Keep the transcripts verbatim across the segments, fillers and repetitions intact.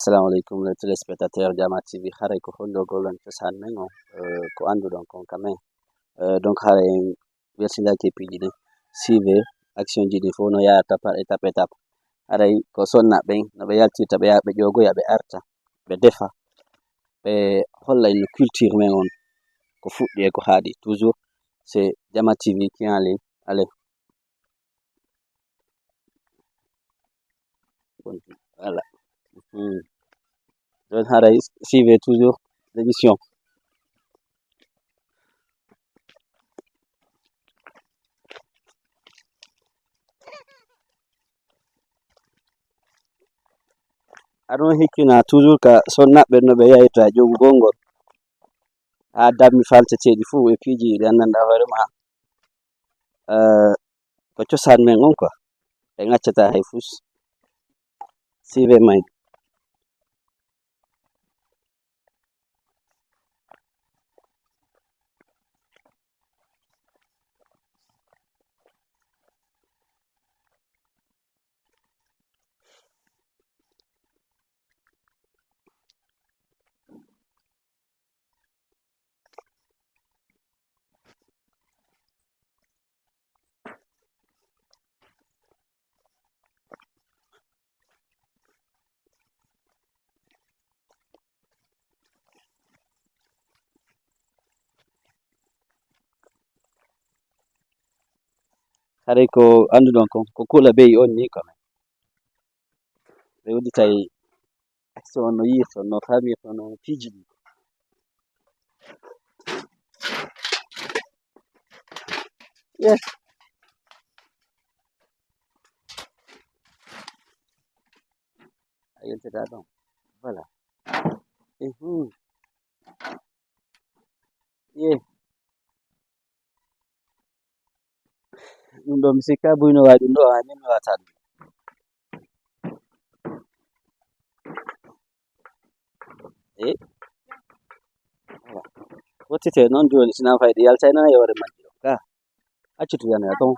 Assalamu alaikum, les téléspectateurs Jama T V. Haray ko hollugol on cosaan men on, eh, ko annduɗon kon ka men. Eh, donc, haray en welsindaaki e piiji ɗin. Suivez action ji ɗin fof no yaarta par étape, étape. Haray ko sonnaaɓe ɓen, no ɓe yaltirta, ɓe yaha, ɓe ƴoogoya, ɓe arta, ɓe defa, ɓe holla en no culture men on, ko fuɗɗi e ko haaɗi. Toujours, c'est Jama T V qui est en ligne. Allez. Voilà. Mhm. Donc, haray, suivez toujours l'émission. Aɗon hikkina toujours ka sonnaaɓe no ɓe yahirta ƴoogugol ngol. A dammi falteteeɗi fuu e piiji ɗi anndanɗaa hoore maa. Eh, ko cosaan men on quoi. En accataa hay fus. Suivez may. Haray ko annduɗon kon, ko kuula be'i on nii ko men. Ɓe udditay action no yiirton, no faamirton, no piiji ɗin. Yes. A yaltata ɗon. Voilà. Mhm. Ye. Ɗum ɗoo mi sikka buy no waɗi ɗum ɗoo, a min mi wata ɗum. Eh? Voilà. Wottite noon jooni, sinaa fayde yaltay noon e hoore majji ɗoo. Ka, accitu yanoya ton.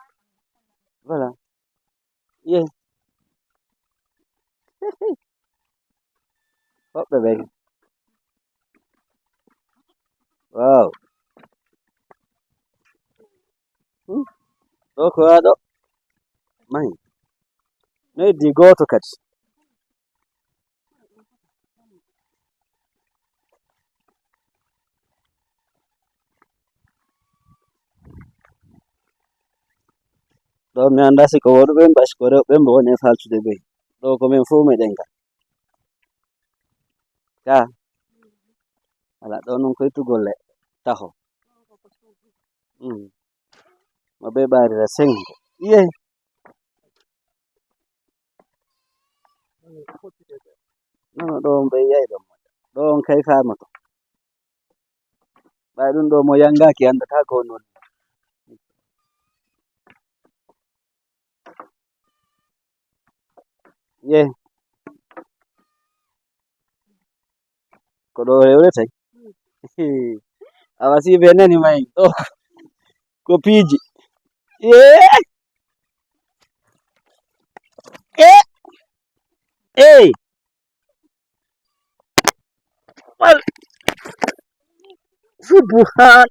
Voilà. Ye. Hoɓɓe ɓen. Waaw. Hmm. Ɗoo ko waɗo? Mahi. No heddii gooto kadi. Ɗoo mi anndaa si ko worɓe ɓen, ɓay si ko rewɓe ɓen, mbo woni e faltude ɓen. Ɗoo ko men fof meɗen ka. Ka. Alaa, ɗoo non ko ittu golle taho. Mm. Mo ɓe ɓaarira sengo. Iye. Non, ɗoo on ɓe yiyay ɗon. Ɗoo on kay faamoto. Ɓay ɗum ɗoo mo yangaaki anndataa ko on woni. Ye. Ko ɗoo rewretay. Awa si ɓe nani may. Ɗoo ko piiji. Ye. E. E. Wal. Subuhan.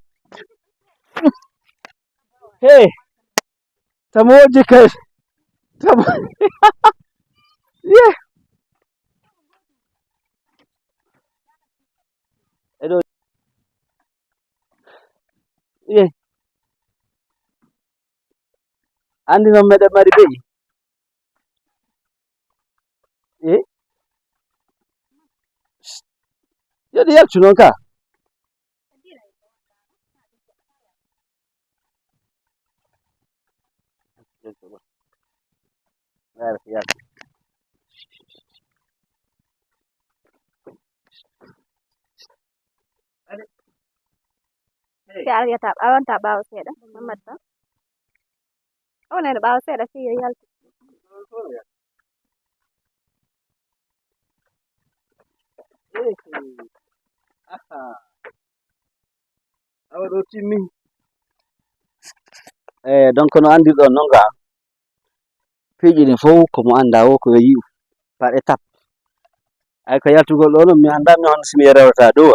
Hey. Tamo woddi kay. Tamo. Yeah. Eɗo. Yeah. Anndi non meɗen mari be'i. Eh? Yo ɗi yaltu non ka. Si a wiyata, a wonta ɓaawo seeɗa, Mammadu Ba. O nani ɓaawo seeɗa, si yo yaltu. Awa ɗo timmi. Eh, donc no anndirɗon non ga, piiji ɗin fof ko mo anndaa o ko yo yi'u par étape. Ay, ko yaltugol ɗoo non, mi anndaa mi honno si mi rewata dow.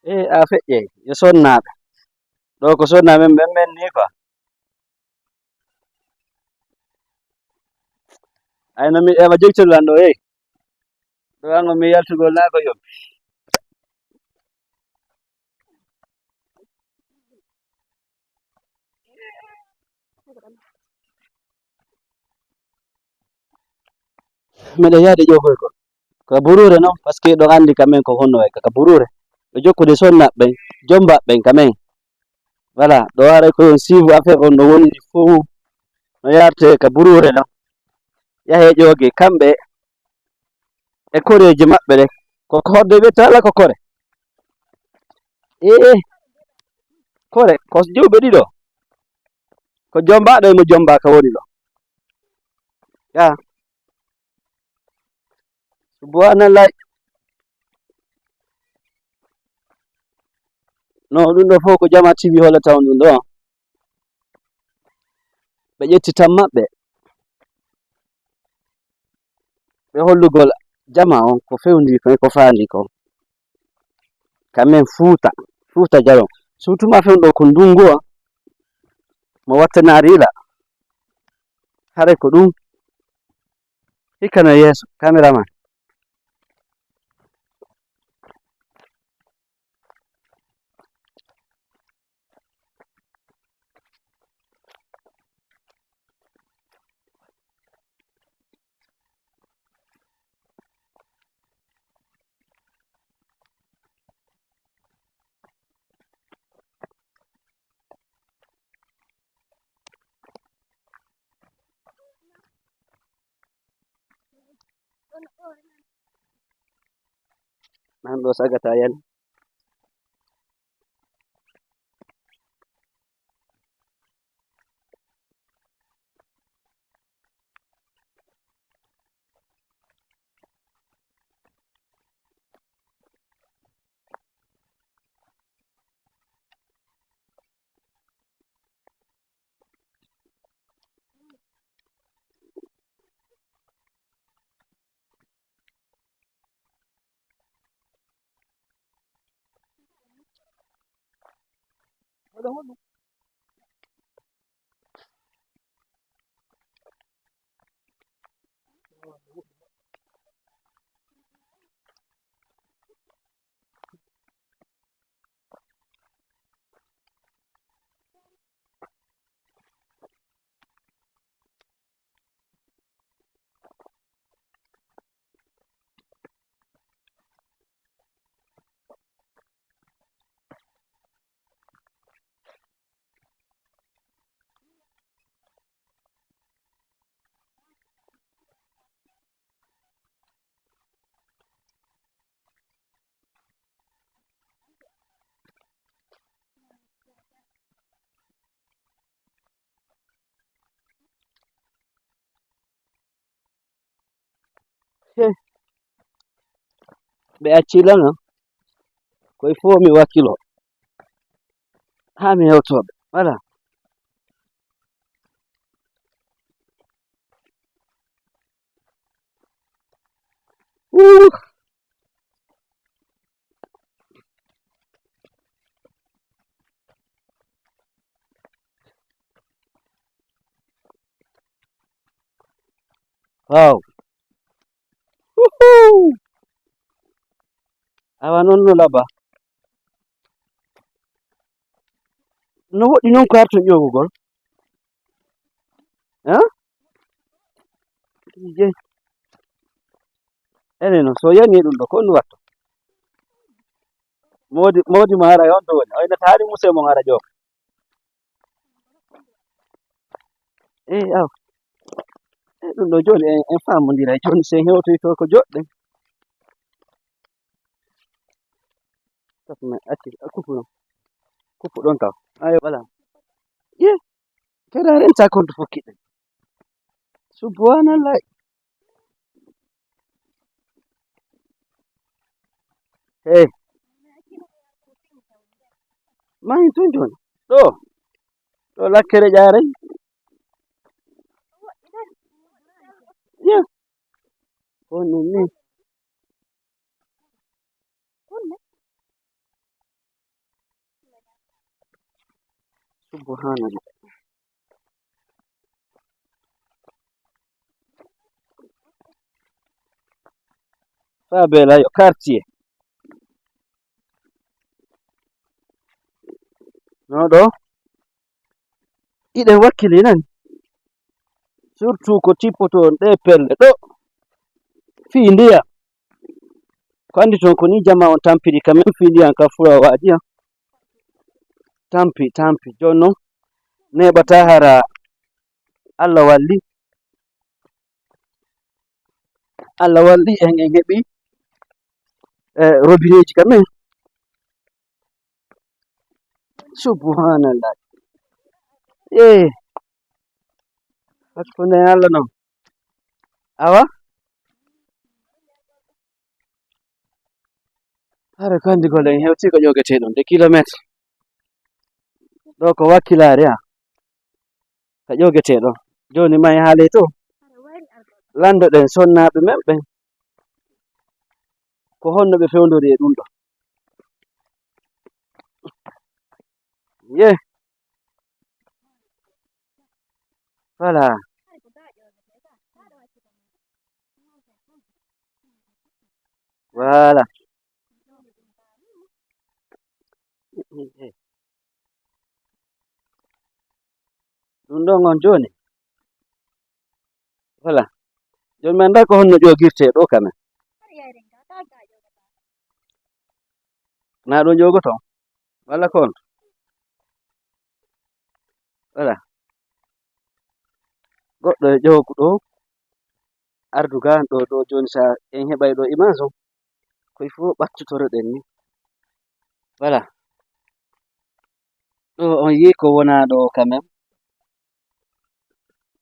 Ee, a feƴƴey, yo sonnaaɓe. Ɗoo ko sonnaaɓe men, men nii quoi. Ay, no mi ƴeewa jogitol lan ɗoo, ee. Ɗoo an on mi yaltugol naa ko yombi. Miɗo yaade ƴoogoygol. Ka buruure non, parce que ɗon anndi ka men ko honno way ka, ka buruure. Ɓe jokkude sonnaaɓe ɓen, jombaaɓe ɓen ka men. Voilà, ɗo haray ko yon siibu affaire on no woni fow no yaarte ka buruure non. Yahee ƴooge kamɓe e koreeji maɓɓe ɗen. Ko horde wi'ete walla ko kore? Ee, kore, ko jewɓe ɗiɗo. Ko jombaaɗo e mo jombaaka woni ɗo. Yaa. Subhanallah. No, ɗum ɗo fof ko Jama T V hollata on ɗum ɗo. Ɓe ƴetti tan maɓɓe. Ɓe hollugol jama on ko fewndi kon e ko faandi kon. Ka men Fuuta, Fuuta Jalon. Surtout ma fen ɗo ko ndungu o, mo wattanaari ila. Haray ko ɗum. Hikka no yeeso, kameraman. Nan ɗo sagata yani. He, ɓe accii lan, ah. Koy fof mi wakkilo. Haa mi hewtoo ɓe. Voilà. Wuu. Waaw. Huhuu. Awa non no laba. No woɗɗi non ko arton ƴoogugol. Hein? Je. Enen non, so yani ɗum ɗo, ko ɗum watto. Moodi, moodi mo ara e on ɗo woni. O ina taari muse mon ara ƴooga. Eh, aw. Eh, ɗum ɗo jooni en, en faamondira. Jooni si en hewtoyto ko joɗɗen. Tapu men, acci, a kupu ɗon. Kupu ɗon taw. Ayo, voilà. Ye, kadi a renta konto fof kiɗɗen. Subhanallah. Hey. Maa hin tun jooni. Ɗo. Ɗo lakkere ƴaare. Ye. Ko honɗun ni? Subhanallah. Faa beela yo quartier. No ɗo? Hiɗen wakkilii nani? Surtout ko tippotoo ɗee pelle ɗo. Fii ndiyam. Ko anndi ton ko nii jamaa on tampiri ka men fii ndiyam ka fura waaji an. Tampi, tampi. Jooni non, neeɓataa hara Alla walli. Alla walli en, en heɓi, eh, robineeji ka men. Subhanallah. Eh, hakkunde Alla non. Awa? Hara ko anndi gol en hewtii ko ƴogetee ɗon de kilomeeter. Ɗo ko wakkilaare, a? Ka ƴogetee ɗon. Jooni may haalee to? Lanndo ɗen sonnaaɓe men ɓen. Ko honno ɓe fewndori e ɗum ɗo? Ye. Voilà. Voilà. Ɗum ɗon on jooni. Voilà. Jooni mi anndaa ko honno ƴoogirtee ɗoo ka men. Na ɗum ƴoogoton? Walla ko honto? Voilà. Goɗɗo e ƴoogu ɗoo. Ardu gaan ɗoo, ɗoo jooni, so en heɓay ɗoo image on, koy fof ɓattitoroɗen ni. Voilà. Ɗoo on yii ko wonaa ɗoo quand même.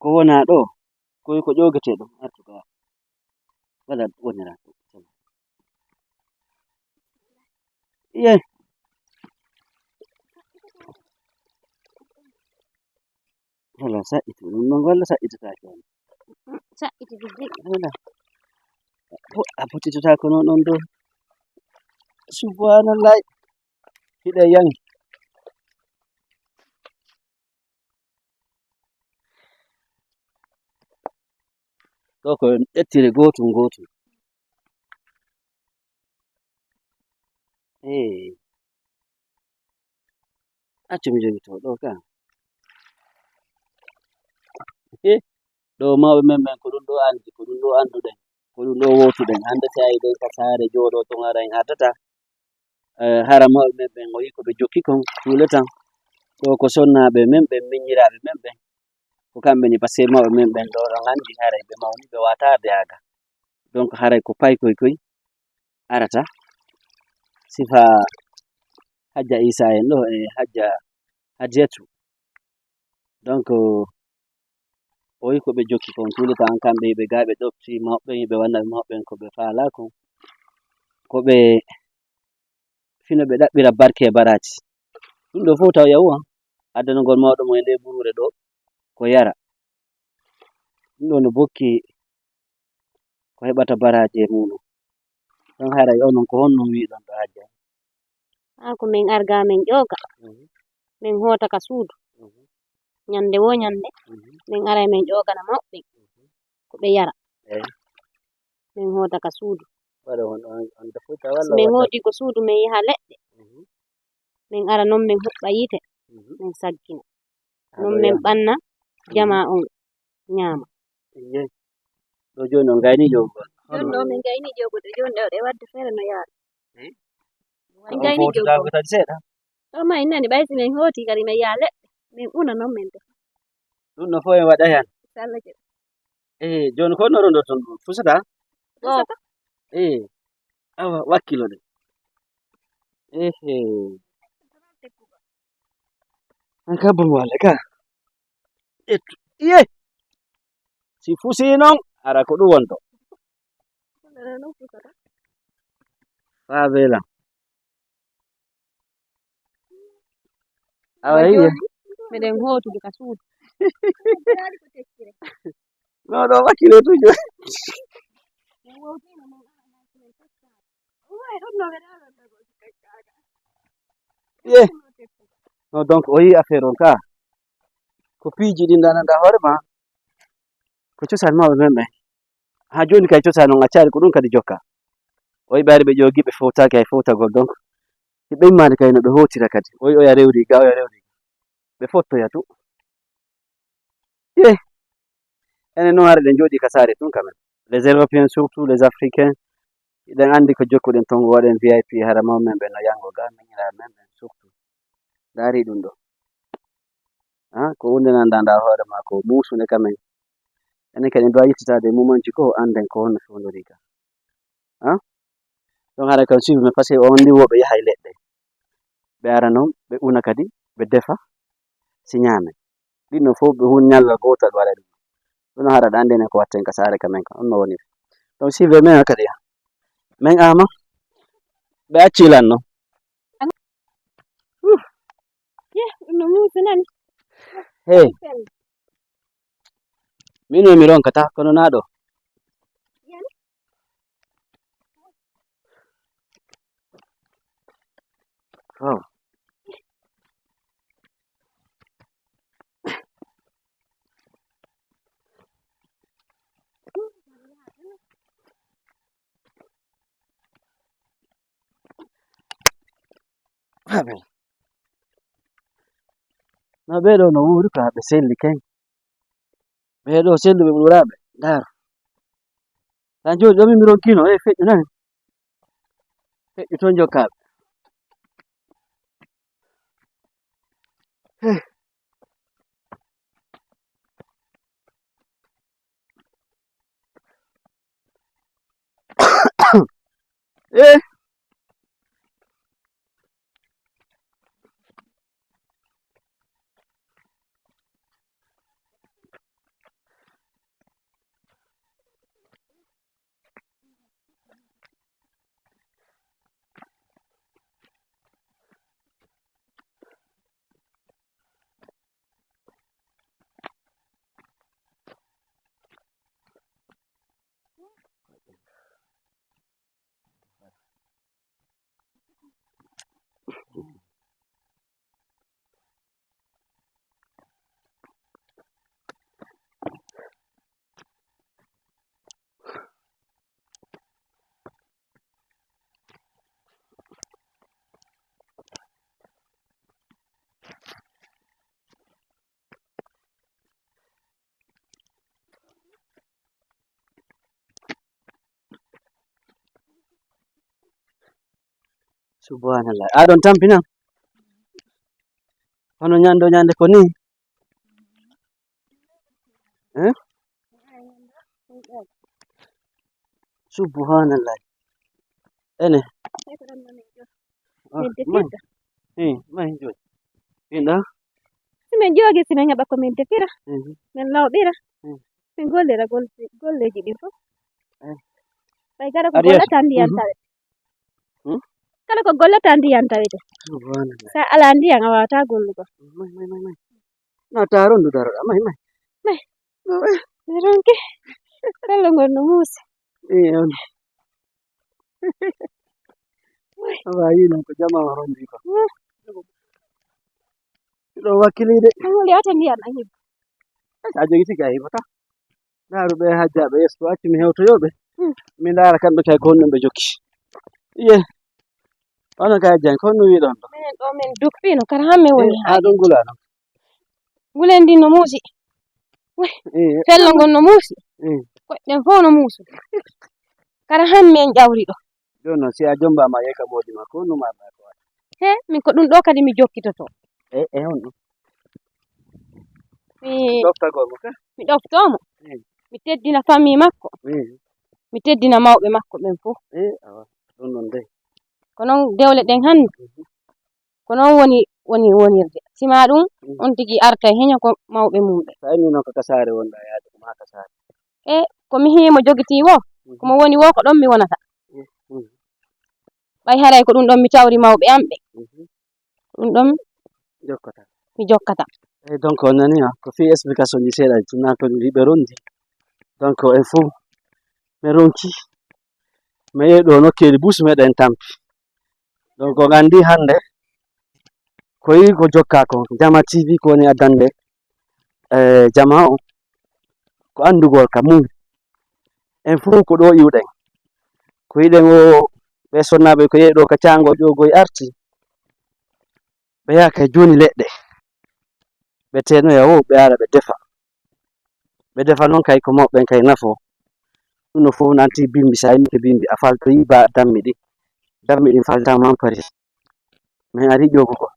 Ko wonaa ɗoo, koy ko ƴoogetee ɗoo. Ardu gaan. Voilà, wonira. Iye. Wala saɗɗito ɗum ɗon, walla saɗɗitotaake on? Saɗɗito ɗum de. Wala. Ko a potitotaako non ɗon dow? Subhanallah. Hiɗa yangi. Ɗo ko ƴettire gootum gootum. Ee. Accu mi jogitoo ɗo ka. He, ɗo mawɓe men ɓen, ko ɗum ɗo anndi, ko ɗum ɗo annduɗen, ko ɗum ɗo wootuɗen. Hannde si a yiɗen ka saare jooɗoo ton, hara en artata. Eh, hara mawɓe men ɓen, o yii ko ɓe jokki kon, tuule tan. Ɗo ko sonnaaɓe men ɓen, miñiraaɓe men ɓen. Ko kamɓe ni, parce que mawɓe men ɓen ɗo, ɗon anndi haray ɓe mawni, ɓe wata arde aga. Donc haray ko paykoy koy arata. Sifa Hajja Isa en ɗo e Hajja Hadiyatu. Donc, o wi ko ɓe jokki kon, tuule tan kamɓe ɓe ga ɓe ɗofti mawɓe, ɓe wanna mawɓe ko ɓe faala kon. Ko ɓe fino ɓe ɗaɓɓira barke e baraaji. Ɗum ɗo fof taw yahu, addanagol mawɗo mo e nde buruure ɗo, ko yara. Ɗum ɗo no bokki ko heɓata baraaji e muɗum. Ɗon haray onon ko honno wi'uɗon ɗo hajja? Haa ko min arga min ƴooga. Mhm. Min hoota ka suudu. Mhm. Ñande wo ñande, mhm, min aray min ƴoogana mawɓe ɓen. Mhm. Ko ɓe yara. Eey. Min hoota ka suudu. Waɗa on, on, on defuta walla min waɗa? Hooti ko suudu, min yaha leɗɗe. Mhm. Min ara non min huɓɓa yiite, mhm, min saggina. Ah, non ɗo min yam-, ɓanna, mhm, jamaa on ñaama. Eey. Ɗo jooni on gayni ƴoogol. Jooni ɗo min gayni ƴoogol, jooni ɗo ɗe wadde feere no yaara. Eey. Min gayni ƴoogol. Ko on footata ko kadi seeɗa. Ɗo ma en nani, ɓay si min hooti kadi min yaha leɗɗe, min una non min defa. Ɗum no fof en waɗa heen. Inchallah. Ehe, jooni ko honno rondorton ɗum? Fusataa? Fusataa. Ehe. Awa, wakkilo de. Ehe. An ka bon wale ka. Ƴettu. Iye. Si fusii non, hara ko ɗum wonto. Faa beela. Awa, iyo. Miɗen hootude ka suudu. No, ɗo wakkilo toujours. Ye. No, donc, o yii affaire on ka. Ko piiji ɗin ɗan anndaa hoore ma. Ko cosaan mawɓe men ɓen. Haa jooni kay cosaan on accaali ko ɗum kadi jokka. O yiɓaari ɓe ƴoogi ɓe fowtaaki hay fowtagol donc. Si ɓe immaade kay no ɓe hootira kadi. O yi'oya rewri ga, oya rewri ga. Ɓe fottoya tun. Ye. Enen non hara ɗen jooɗii ka saare tun quand même. Les Européens surtout, les Africains. Hiɗen anndi ko jokkuɗen ton waɗen V I P hara mawɓe men ɓen no yango ga, miñiraaɓe men ɓen surtout. Ndaari ɗum ɗo. Ah, ko huunde nan ndaa hoore maa ko muusunde ka men. Enen kadi en ɗo yittitaade e mumanji ko annden ko honno fewndori ka. Ah? Ɗon hara kan suivi men parce que on ndi woɓe yahay leɗɗe. Ɓe ara non, ɓe una kadi, ɓe defa, si ñaame. Ɗin no fof ɓe hun ñalla gootal waɗa ɗum. Ɗum hara ɗo annden en ko watten ka saare ka men ka. On no woni. Donc suivi men kadi. Men ama, ɓe acci lan non. Yeh, ɗum no muusi nani. Hey, min o mi ronkata, kono naa ɗo. Oh. Amen. No ɓee ɗoo no wuuri ko haa ɓe selli kay. Ɓee ɗoo selluɓe ɓuraaɓe. Ndaar. Tan jooni ɗoo min mi ronkino, e feƴƴu nani. Feƴƴu toon jokkaaɓe. Heh. Eh. Subhanallah. Aɗon tampina? Hono ñande o ñande ko ni? Eh? Subhanallah. Ene. Ah, mai. Eh, mai joy. Inda? Si men joogi, si men heɓa ko men defira, mhm, men lawɓira, mhm, men gollira gol-, golleeji ɗin fof. Eh. Ɓay kala ko gollata ndiyan, mhm, tawete. Hmm? Kala ko gollata ndiyan tawete. Subhanallah. Sa alaa ndiyan, a waawataa gollugol. Mai, mai, mai, mai. Na taron du daro. Mai, mai. Mai. Mai. Mi ronki. Kala ngol no muusi. Eh, on. Awa, yi non ko jamaa rondi ko. Hmm. Ɗo wakkilide. An woni ata ndiyan a hibo. Sa jogi tigi a hibata. Ndaaru ɓe hajjaaɓe yeeso, accu mi hewtoyoo ɓe. Hmm. Mi ndaara kamɓe kay ko honɗum ɓe jokki. Iye. Onon kay hajjaaɓe, ko honɗum wi'ɗon ɗo? Minen ɗo men duppino, kara han men woni. Eh, haa ɗon ngulaa non. Ngulen ndin no muusi. Weh, eh, fello ngon no muusi. Eh. Koɗɗen fof no muusi. Kara han men ƴawri ɗo. Jooni non, si a jombaama yehi ka moodi maa, ko honɗum a waɗata? He, min ko ɗum ɗo kadi mi jokkitoto. E, e honɗum? Mi ɗoftagol mo ka? Mi ɗoftoo mo. Mm. Mi teddina famille makko. Mm. Mi teddina mawɓe makko ɓen fof. E, awa, ɗum ɗon dey. Ko non dewle ɗen hannde. Mhm. Ko non woni, woni wonirde. Sima ɗum, mhm, on tigi arta e heña ko mawɓe mum ɓe. Sa inni non ko ka saare wonɗaa yaade, ko maa ka saare. E ko mi himo jogitii wo, mhm, ko mo woni wo, ko ɗon mi wonata. Mhm. Ɓay haray ko ɗum ɗon mi tawri mawɓe am ɓe. Mhm. Ko ɗum ɗon jokkata. Mi jokkata. E donc, on nani, ah, ko fii explication ji seeɗa, tun naa ko ɗum hiɓe rondi. Donc, en fof, mi ronki. Mi yehi ɗo nokkeeli bus meɗen tampi. Donc, on anndi hannde ko yi ko jokkaa kon, Jama T V ko woni addande, eh, jama on ko anndugol ka mum. En fof ko ɗo iwɗen. Ko yiɗen o, ɓe sonnaaɓe ko yehi ɗo ka caango ƴoogoy arti. Ɓe yaha kay jooni leɗɗe. Ɓe teenoya o, ɓe ara ɓe defa. Ɓe defa non kay ko mawɓe ɓen kay nafoo. Ɗum no fof nanti bimbi, so a yimike bimbi, a faltoyi ba dammi ɗin. Dammi ɗin faltaama man pari. Min ari ƴoogugol.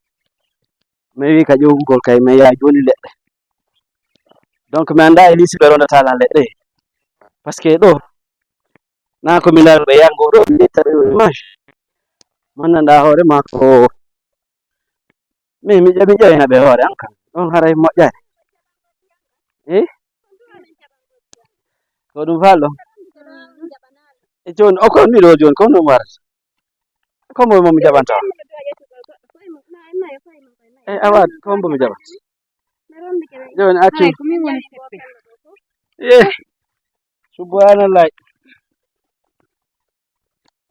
Min wi ka ƴoogugol kay, min yaha jooni leɗɗe. Donc, mi anndaa e lisi ɓe rondata lan leɗɗe. Parce que ɗo, naa ko mi ndaaro ɓe yango ɗo, mi yetta ɓe image. Mo anndanɗaa hoore maa ko Min, mi ƴa-, mi ƴawina ɓe hoore an kan. Ɗon haray moƴƴaani. Eh? Ko ɗum falɗo? E jooni, o ko mi ɗo jooni, ko ɗum warata? Ko mo, mo mi jaɓanta on? Eh, awa, ko mo mi jaɓanta? Jooni, accu. Eh, subhanallah.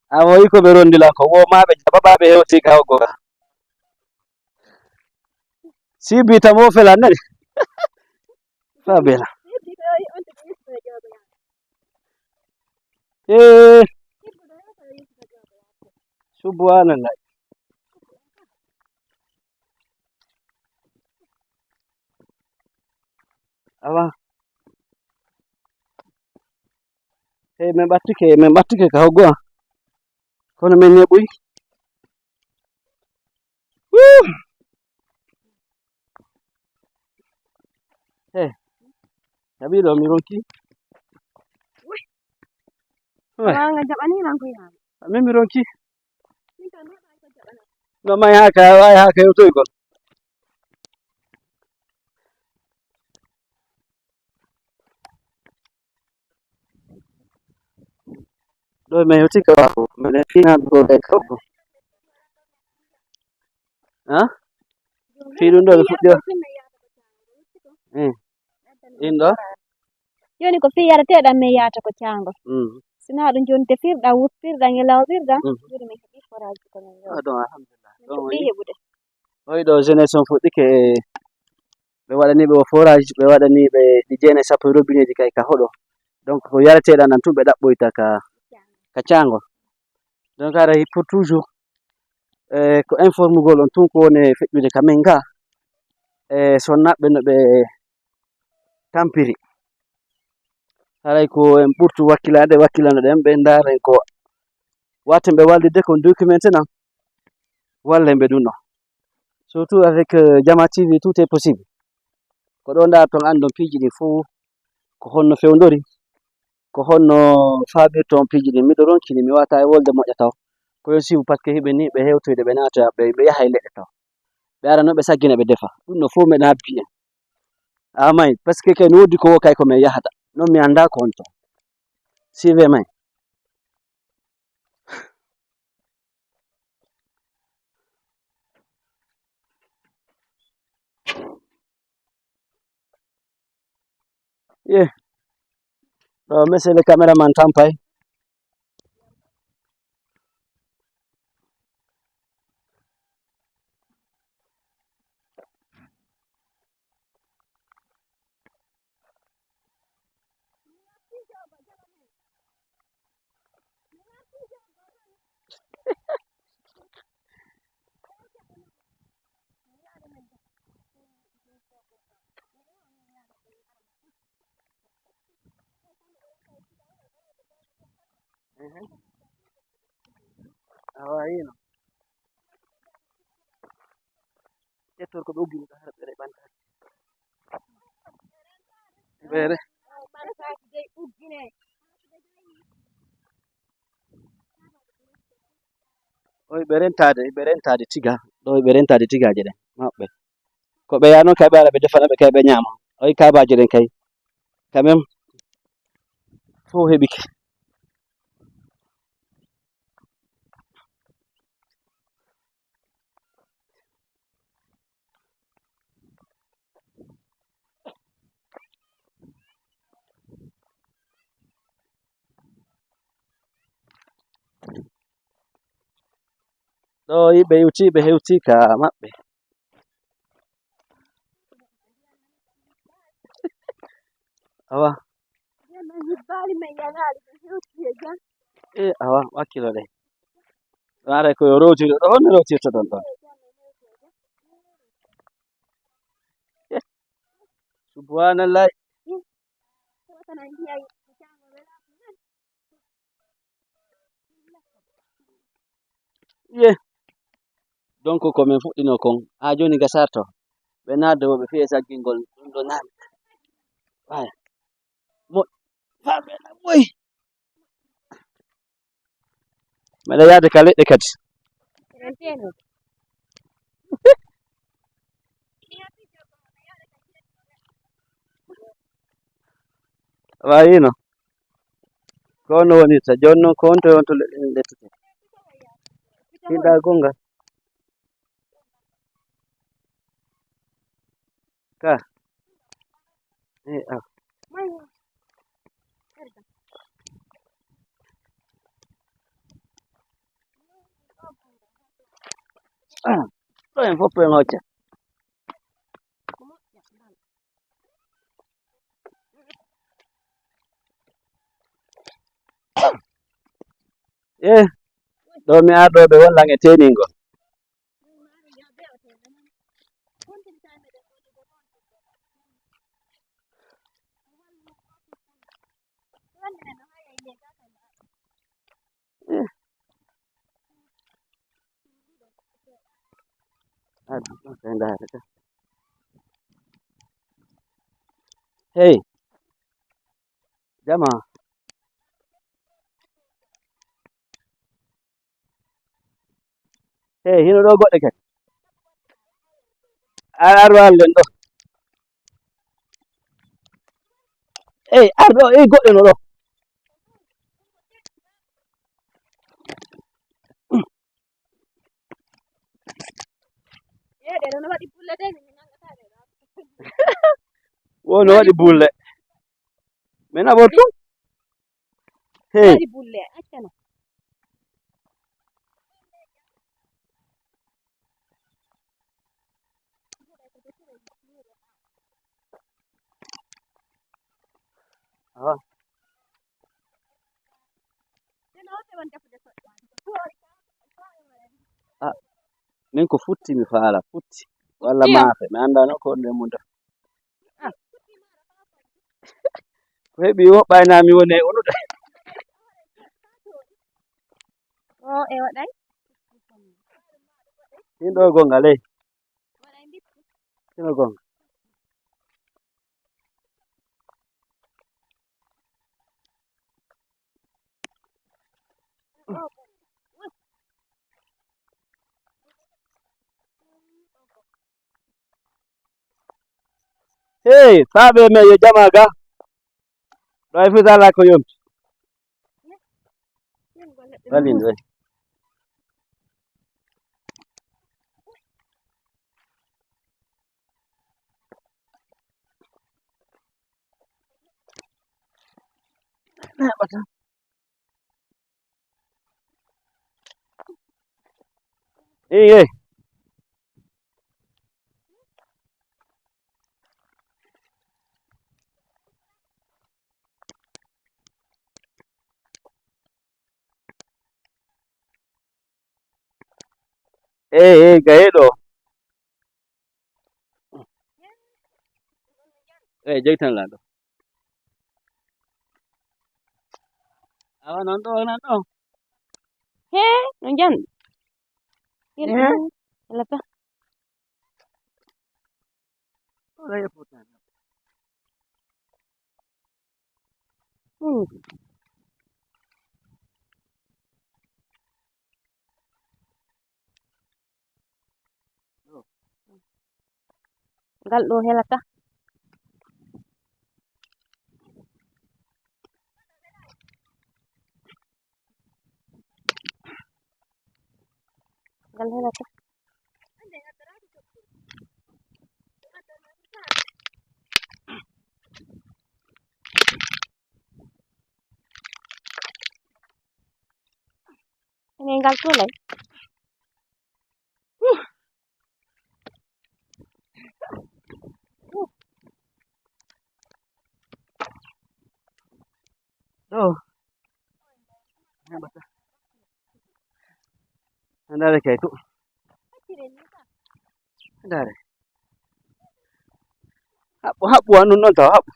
A woyi ko ɓe rondilan ko, wo maa ɓe jaɓa, ɓaa ɓe hewti ka hoggo ka. Si bi tamo felan nani. Fa bela. Eh, subhanallah. Awa. Hey, min ɓattike, min ɓattike ka hoggo an. Kono min neɓuy. Wuu! Hey, jaɓi ɗo mi ronki. Wanga jaɓani lan ko yaami. Min mi ronki. No may haka, ay haka yewtoygol. Ɗo mi hewti ka waako, minen fii naa ɗum ɗo ɓe kawko. Ha? Fii ɗum ɗo ɓe fuɗɗi o? Eh. Ɗin ɗo? Jooni ko fii yaretee ɗan men yahata ko caango. Mm. Si naa ɗum jooni tefirɗan, wuffirɗan e lawɓirɗan, mm, jooni men heɓii forage ko men yewti. Ah, ɗon alhamdulillah. Men ɗon fuɗɗii heɓude. Oy ɗo jeunesse on fuɗɗike e ɓe waɗanii ɓe o forage, ɓe waɗanii ɓe ɗi jeene sappo e robineeji kay ka hoɗo. Donc, ko yareteeɗan ɗan tun ɓe ɗaɓɓoyta ka, ka caango. Donc, haray pour toujours, eh, ko informugol on tun ko woni e feƴƴude ka men ga, e sonnaaɓe no ɓe tampiri. Haray ko en ɓurtu wakkilaade, wakkilano ɗen, ɓe ndaaren ko watten ɓe wallitde kon documenté nan, wallen ɓe ɗum ɗon. Surtout avec, euh, Jama T V, tout est possible. Ko ɗo ndaarton anndon piiji ɗin fof, ko honno fewndori, ko honno faabirton piiji ɗin. Miɗo ronkini, mi wata e wolde moƴƴa taw. Ko yo siibu, parce que hiɓe ni, ɓe hewtoyde, ɓe naata, ɓe, ɓe yaha e leɗɗe taw. Ɓe ara no ɓe saggina, ɓe defa. Ɗum no fof meɗen habbi en. A may, parce que kay no woodi ko wo kay ko men yahata. Non mi anndaa ko honto. Sive may. Ye. Ɗo, monsieur le caméraman tampay. Mhm. Awa, yino. Ƴettor ko ɓe uggini ɗo, hara ɓe reɓanta. Ɓe re-, oy, ɓe rentaade, ɓe rentaade tiga. Ɗo ɓe rentaade tigaaje ɗen maɓɓe. Ko ɓe yaa non kay ɓe ara ɓe defana ɓe kay ɓe ñaama. Oy kaabaaje ɗen kay. Quand même, fof heɓike. Ɗoo yimɓe iwtii, ɓe hewtii ka maɓɓe. Awa. E, awa, wakkilo ɗe. Maaray ko yo rowtiro ɗo, honno rowtirtoɗon ɗon? E, subhanallah. Ye. Donc, ko min fuɗɗino kon, haa jooni gasarto. Ɓe naatde wo ɓe fii e saggingol ɗum ɗo naan. Aya. Mo, faa ɓe na moy. Meɗa yaade ka leɗɗe kadi. Wayino. Ko no wonirta. Jooni non ko honto e honto leɗɗe ɗen lettete? Hinɗa gonga. Ka. Eh, ah. Ɗo en fof en hocca. Eh, ɗo mi arɗo ɓe wallan e teeningol. Eh. Adu, ɗo kay ndaare ka. Hey, jama. Hey, hino ɗo goɗɗe kadi. Ar, ar, wallen ɗo. Ey, ar ɗo, ey, goɗɗo no ɗo. Ee, ɗe ɗo no waɗi bulle de, min nangataa ɗe ɗo. Wo no waɗi bulle. Min aɓor tun. Hey. Waɗi bulle, accana. Ah. Ah, min ko futti mi faala, futti. Walla maafe, mi anndaa no ko ɗum e mum defa. Ah. Ko heɓi woɓɓay na mi woni e unude. O e waɗay? Ɗin ɗo gonga ley. Waɗay mbippu. Ɗin ɗo gonga. Hey, saabe men yo jama ga. Ɗo e fusala ko yomti. Walin ɗo. Hey, hey. Hey, hey, gaye ɗo. Eyi, jeytan laaɗo. Awa, non ɗo, non ɗo. Hee, no njanɗi. Yalla ta. Wala e fota. Hmm. Ngal ɗo helata. Ngal helata. Ene ngal tulay. Ɗo. Heɓata. Ndaare kay to. Ndaare. Haɓɓu, haɓɓu, an ɗun ɗon tawa, haɓɓu.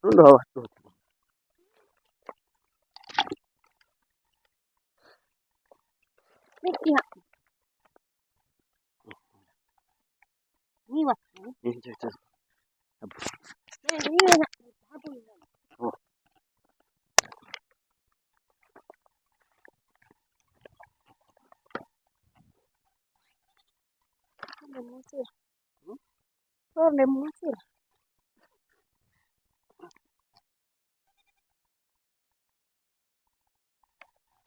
Ɗun ɗo wattu. Ni wa. Ni je, je. Oh. Torle musi.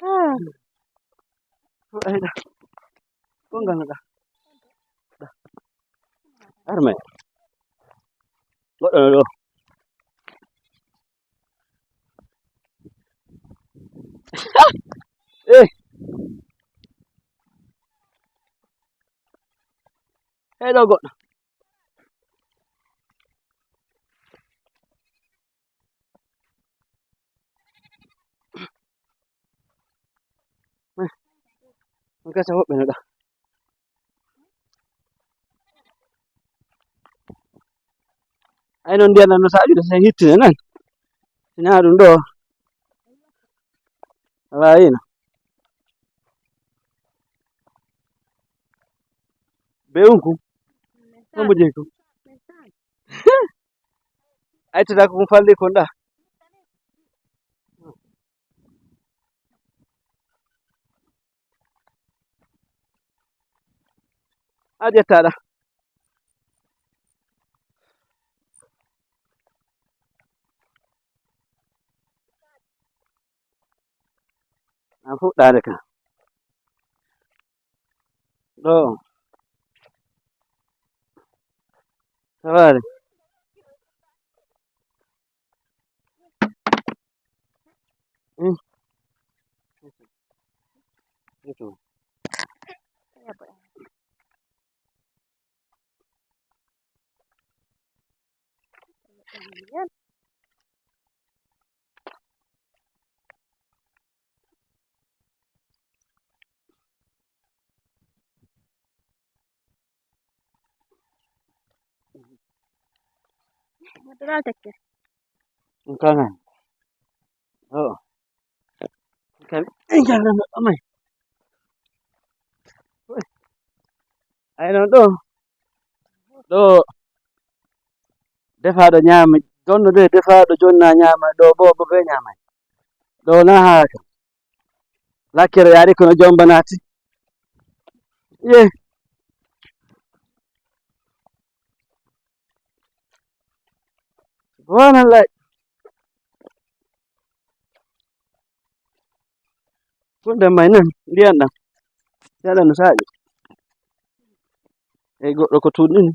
Ah. Ko ngal ɗa? Arme. Goɗɗo no ɗo. Eh. Hey, ɗo goɗɗo. Eh, on kasa woɓɓe no ɗa. Ay non, ndiyan nan no saɗi ɗo, sen hittine nan. Sina ɗum ɗo. Wala yino. Be unku. Kambo jeyi ko. Ay tata ko falli kon ɗa. A ƴettaɗa. An fuɗɗaade ka. Ɗo. Sawaade. Mm. Ito. Natural tekke. Kana. Oh. Kan, kan, kan, amai. Ay non ɗo. Ɗo. Defaaɗo ñaama, ɗon no de, defaaɗo jonna ñaama, ɗo bo, bo be ñaamay. Ɗo na haaka. Lakkere yaari kono jomba naati. Ye. Subhanallah. Ɗum ɗen may nan, ndiyan ɗan. Ndiyan ɗan no saaƴi. Ey, goɗɗo ko tuunni ni.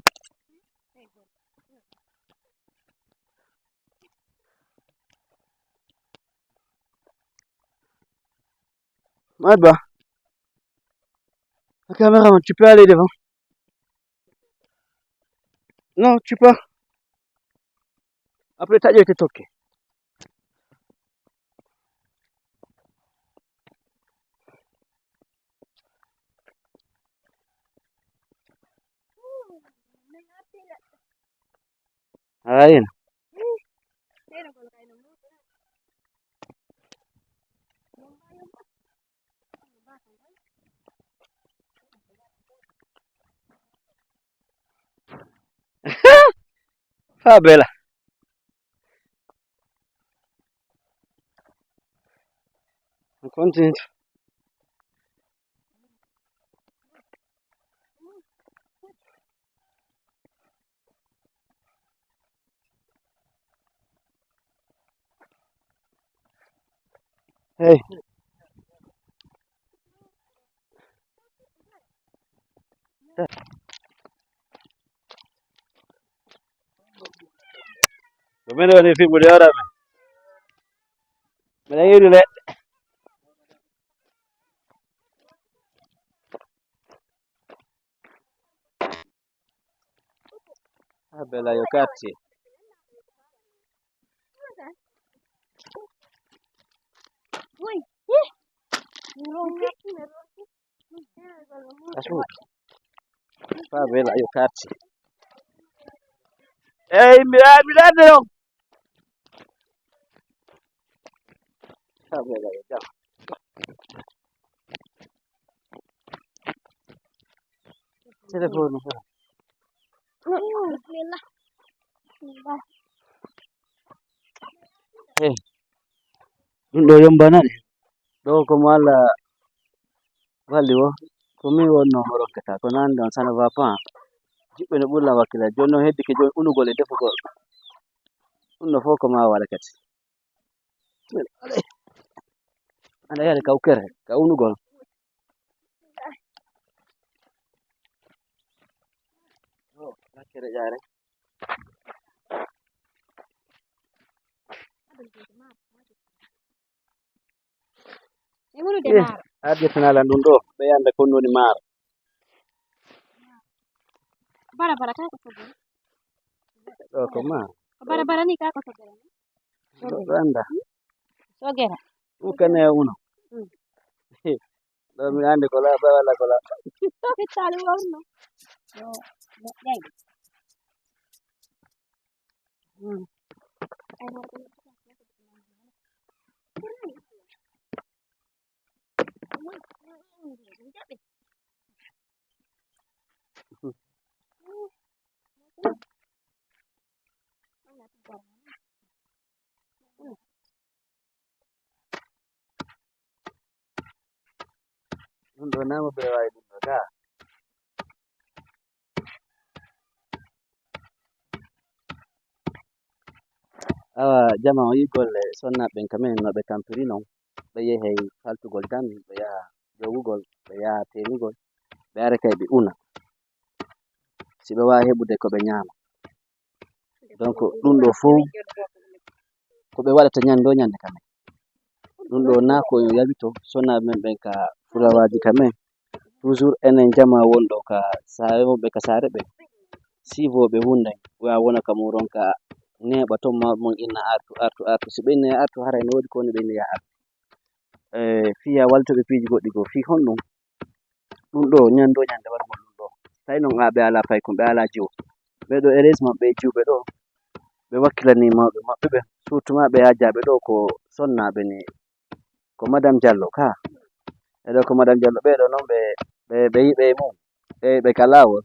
Madba, la caméra, tu peux aller devant. Non, tu peux. Après, t'as dit que t'es ok. Ayen. Fa bella. On continue. Hey. Ko men woni fimmude hoore men. Miɗen yiɗi leɗɗe. Abela yo katti. Asu. Fa bela yo katti. Ey, mi, mi lande non. Fa bela yo jam. Telefoonu. Bismillah. Bismillah. Eh, ɗum ɗo yombanani. Ɗo ko mo Alla walli wo, ko min wonno mo rokkata. Ko nani ɗon, ça ne va pas. Jiɓɓe no ɓurla wakkila. Jooni non heddike jooni unugol e defugol. Ɗum ɗo fof ko ma waɗa kadi. Aɗa yari ka ukkere, ka unugol. Oh, lakkere ƴaare. Mi wulude Eh, maaro. Arde tana lan ɗum ɗo, ɓe annda kon woni maaro. Bara bara ka ko sogere. Ɗo ko maaro. Ko bara bara ni ka ko sogere. Goɗɗo annda. Sogere. Ukane uno. Mm. Ɗo mi andi ko la, ba wala ko la. Fittaali wonno. Yo, yo, ƴay. Mm. Ɗum ɗo naa mo ɓe waawi ɗum ɗo gaa. Awa, jama o yii golle sonnaaɓe ɓen ka men no ɓe tampiri non. Ɓe yehey faltugol tan, ɓe yaha jowugol, ɓe yaha teenigol, ɓe ara kay ɓe una. Si ɓe waawi heɓude ko ɓe ñaama. Donc, ɗum ɗo fow ko ɓe waɗata ñande o ñande ka men. Ɗum ɗo naa ko yo yawito sonnaaɓe men ɓen ka fulawaaji ka men. Toujours enen jama wonɗo ka saare wonɓe ka saare ɓen. Siifooɓe hunde wa wona ka muuron ka neeɓa ton ma mon inna artu, artu, artu. Si ɓe inna artu, haray no woodi ko woni ɓe inna artu. E, fii haa waltoɓe piiji goɗɗi goo, fii honɗum? Ɗum ɗo, ñande o ñande waɗugol ɗum ɗo. Tawi non ɓe alaa paykun, ɓe alaa jiwo. Ɓee ɗo, heureusement, ɓe jiwɓe ɗo, ɓe wakkilanii mawɓe maɓɓe ɓe. Surtout maa ɓe hajjaaɓe ɗo ko sonnaaɓe ni, ko Madame Diallo ka. E ɗo ko Madame Diallo, ɓee ɗo non ɓe, ɓe, ɓe yiɓe e mum. Ɓe, ɓe ka laawol.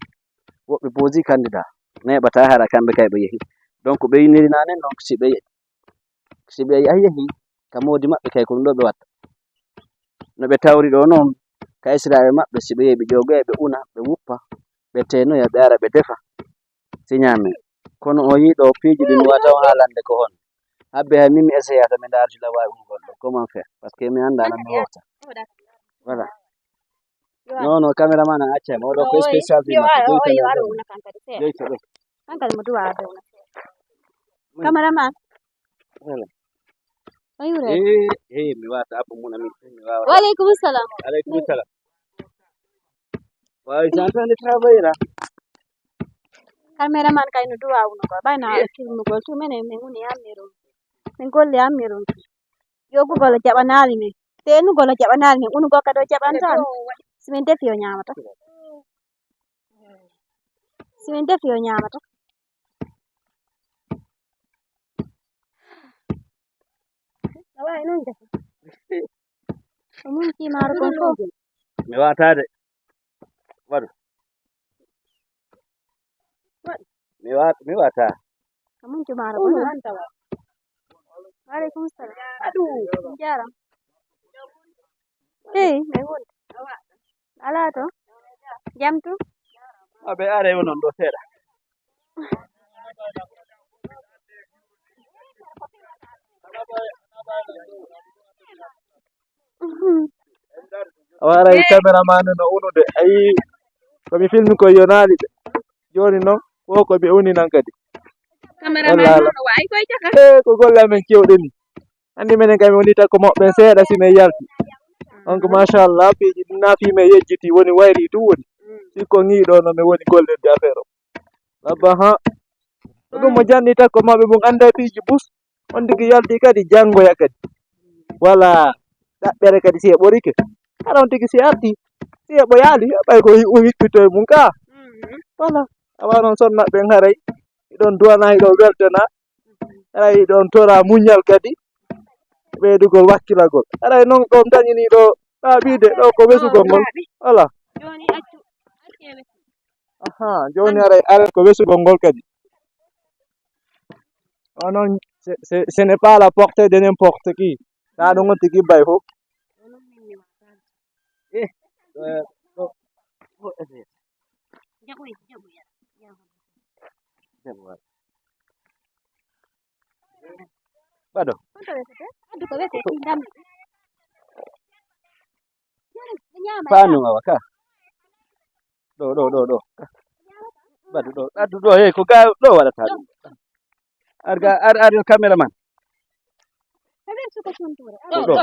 Woɓɓe poosi candidat. Neeɓataa hara kamɓe kay ɓe yehi. Donc ɓe inniri naane non si ɓe Si ɓe yahi, yahi ka moodi maɓɓe, kay ko ɗum ɗo ɓe watta. No ɓe tawri ɗo non, ka esiraaɓe maɓɓe, si ɓe yehi, ɓe ƴoogoya, ɓe una, ɓe wuppa, ɓe teenoya, ɓe ara, ɓe defa, si ñaame. Kono o yii ɗo piiji ɗin wata o haalande ko hon. Habbe hay min mi eseyata, mi ndaarti la waawi ɗum goɗɗo. Comment faire? Parce que mi anndaa nan mi wowta. Voilà. Non, non, caméraman a accay ma. Oɗo ko spécial fi makko. Joyto ɗo. Hankali mo duwa ɗo. Cameraman. Voilà. Are you ready? Eh, eh, mi wata abu mun amin. Mi wawa. Wa alaikum salam. Alaikum salam. Wa je suis en train de travailler là. Cameraman kay no duwa uno ko. Bayna filmugol tu menen min uni ammirun. Min golli ammirun. Ƴoogugol o jaɓanaali min. Teenugol o jaɓanaali min. Unugol kadi o jaɓantaa min. Si min defi o ñaamata. Si min defi o ñaamata. A waawi non defa. O mun ci maaro kon fof. Mi waataade. Waɗu. Mi wa-, mi wata. Amun jumaaro ko non. Wa alaikum salam. Aɗu. Jaram. Hey, me won. Ala to. Jam tu. Aɓe are onon ɗo seeɗa. A waray cameraman no unude. Ayi, ko mi filmi ko yonaali ɓe. Jooni non, wo ko ɓe uni nan kadi. Cameraman wallahi non no wayi koy jaka. Eh, ko golle amen kewɗe ni. Anndi menen kay mi woni tan ko moɓɓen seeɗa si men yalti. Donc, machallah, piiji ɗin na fii men yejjiti woni wayri ɗum woni. Si ko ngiiɗo no mi woni gollirde affaire o. Abba, ha. Ko ɗum mo janni tan ko mawɓe mum annda piiji bus. On tigi yalti kadi janngoya kadi. Wala ɗaɓɓere kadi si heɓorike. Hara on tigi si arti, si heɓo yaali, heɓay ko hi-, o hippito e mum ka. Wala. Awa non sonna ɓen haray. Hiɗon duwana, hiɗon weltana. Haray hiɗon tora muñal kadi. Ɓeydugol wakkilagol. Haray non ɗo dañini ɗo laaɓiide ɗo ko wesugol ngol. Wala. Jooni accu. Accu e wesu. Aha, jooni aray, aray ko wesugol ngol kadi. Onon, ce, ce, ce n'est pas la portée de n'importe qui. Taa ɗum on tigi bay fof. Eh, eh, ɗo, ɗo, eh, eh. Jaɓu, jaɓu, ya. Jaɓu, waay. Baɗo. Addu ko wiyetee ɗii ndammi. Faanu awa ka. Ɗo, ɗo, ɗo, ɗo. Ka. Baɗu ɗo, addu ɗo, hey, ko ga ɗo waɗata ɗum. Ar ga, ar, ar, cameraman. Ɗo, ɗo.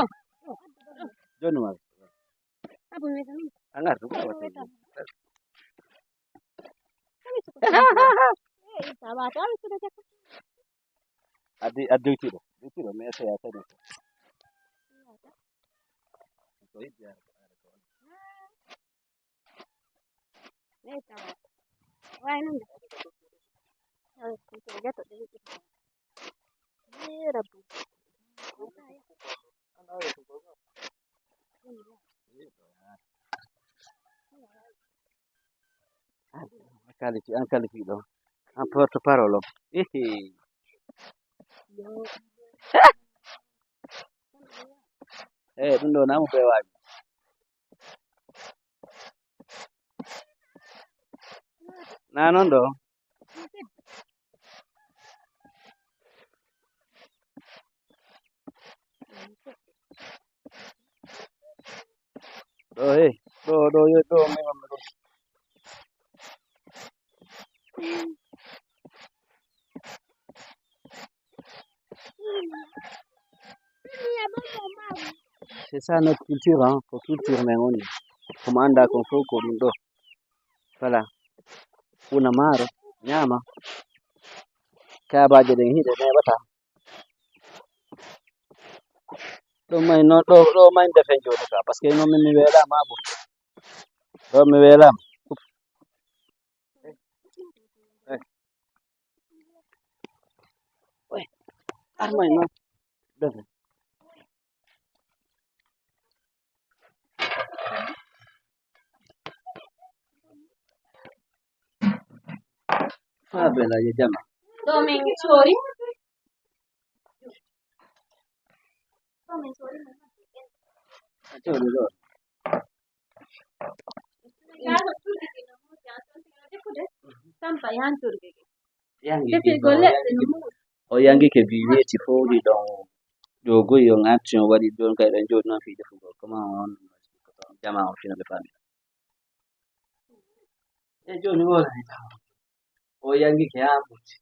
Jooni ma. An ardu ko wata. Addi, addi tiɗo, tiɗo, mais c'est à peine. An kalifi, an kalifi ɗo. An porte parole on. Hihi. Eh, ɗum ɗo namu ɓe waawi. Na non ɗo. Ɗo, hey, ɗo, ɗo, yo, ɗo, mi wonno ɗo. C'est ça notre culture, hein, ko culture men woni. Ko mo annda kon fof ko ɗum ɗo. Voilà. Una maaro, ñaama. Kaabaaje ɗen hiɗe neeɓata. Ɗum may no, ɗo, ɗo may defen jooni ka, parce que non min mi weelaama abo. Ɗo mi weelaama. Eh. Eh. Ar may non. Defen. Faa bela yo jama. Ɗo min coori. Ɗo min coori. A coori ɗo. Gaa ko cuuɗi ɗin no moƴƴi, an tonti no defude. Tampa e han coori ɓe. Yangi Defirgol ɗin ɗo, leɗɗe yangi no ɗin. Moƴƴi. O yangi ke bi weeti fow ɗi ɗon. Ɗo goyi on arti on waɗi ɗon kay ɓen jooɗi non fii defugol. Comment on, jama on fina ɓe faami. E jooni wona e tawa. O yangi ke haa ɓurti.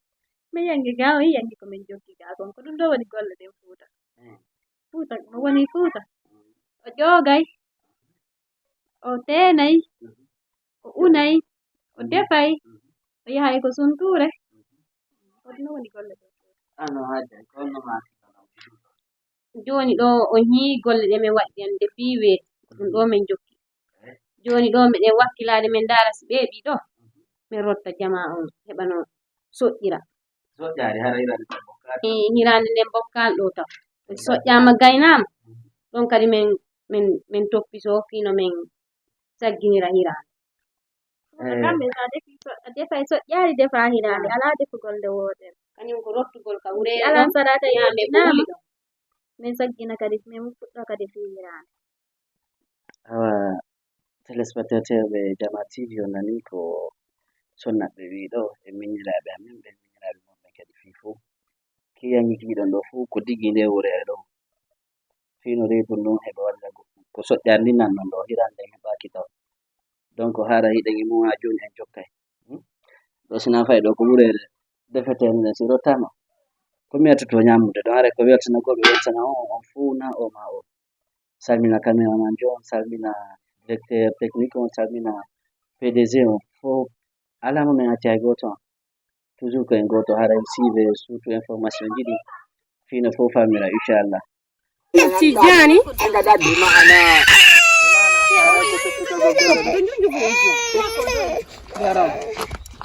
Mi yangi gaa, o yangi ko min joggi gaa kon. Ko ɗum ɗo woni golle ɗen Fuuta. Mm. Fuuta, mo woni Fuuta. Mm. O ƴoogay. O teenay, o unay, o defay, o yahay ko suntuure. Ko ɗum woni golle ɗe. Ano hajja, ko no ma. Jooni ɗo on yii golle ɗe min waɗi hannde fii weeti, ko ɗum ɗo min jokki. Jooni ɗo miɗen wakkilaade min ndaara si ɓee ɗiɗo, min rotta jamaa on heɓa no soƴƴira. Soƴƴaade hara hiraande nden bokkaali. Ee, hiraande nden bokkaali ɗo taw. Ɓe soƴƴaama gaynaama. Ɗon kadi min, min, min toppitoo fii no min sagginira hiraande. Ee. Kamɓe so a defi so-, a defay soƴƴaali defaa hiraande, alaa defugol nde wootere. Kañum ko rottugol ka wureere ɗon, alan salaata e ñaame ko wuli ɗon. Min saggina kadi, min fuɗɗa kadi fii hiraande. Awa, telespectateur ɓe Jama T V, on nanii ko Sonnat ɓe wi'i ɗo, e miñiraaɓe amen, ɓe miñiraaɓe mon ɓe kadi fii fow. Kiyangi kiɗon ɗo fow ko digi nde wureere ɗo. Fii no reedu ndun heɓa waɗira ko, ko soƴƴaari ndin nan non ɗo, hiraande nden heɓaaki taw. Donc, haara hiɗen e mum haa jooni en jokkay. Hmm? Ɗo si na fay ɗo ko wureere defeteende nden, si rottaama. Ko mi yettoto ñaamude ɗon, haray ko weltanagol ɓe weltana on, on fow na o ma o. Salmina caméraman jo on, salmina directeur technique on, salmina P D G on fow. Alaa mo min acca hay gooto on. Toujours ko en gooto, haray siibe surtout information ji ɗi fii no fow famira, inchallah. Tijjani.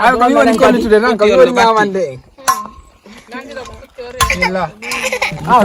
Ay ko mi woni kollitude tan, ko mi woni ñaamande en. Bismillah. Ah,